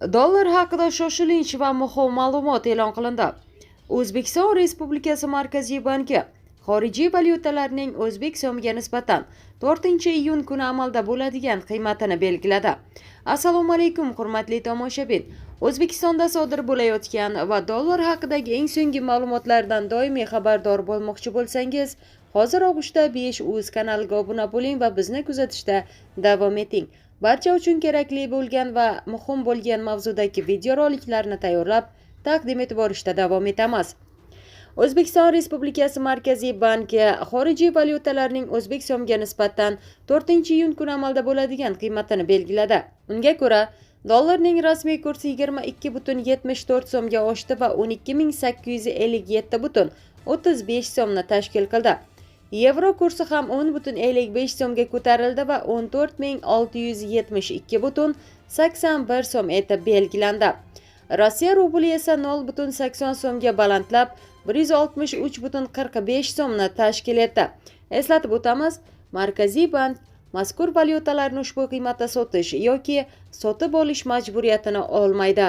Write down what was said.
Dollar haqida shoshilinch va muhim ma'lumot e'lon qilindi. O'zbekiston Respublikasi Markaziy banki xorijiy valyutalarning o'zbek so'miga nisbatan 4-iyun kuni amalda bo'ladigan qiymatini belgiladi. Assalomu alaykum, hurmatli tomoshabin. O'zbekistonda sodir bo'layotgan va dollar haqidagi eng so'nggi ma'lumotlardan doimiy xabardor bo'lmoqchi bo'lsangiz, hozir Og'ushda 5 uz kanaliga obuna bo'ling va bizni kuzatishda davom eting. Barcha uchun kerakli bo'lgan va muhim bo'lgan mavzudagi videoroliklarni tayyorlab taqdim etib borishda davom etamiz. O'zbekiston Respublikasi Markaziy banki xorijiy valyutalarning o'zbek so'miga nisbatan 4-iyun kuni amalda bo'ladigan qiymatini belgiladi. Unga ko'ra, dollarning rasmiy kursi 22,74 so'mga oshdi va 12 857,35 so'mni tashkil qildi. Yevro kursi ham 10,55 so'mga ko'tarildi va 14 672,81 so'm etib belgilandi. Rossiya rubli esa 0,80 so'mga balandlab, 163,45 so'mni tashkil etdi. Eslatib o'tamiz, Markaziy bank mazkur valyutalarni ushbu qiymatda sotish yoki sotib olish majburiyatini olmaydi.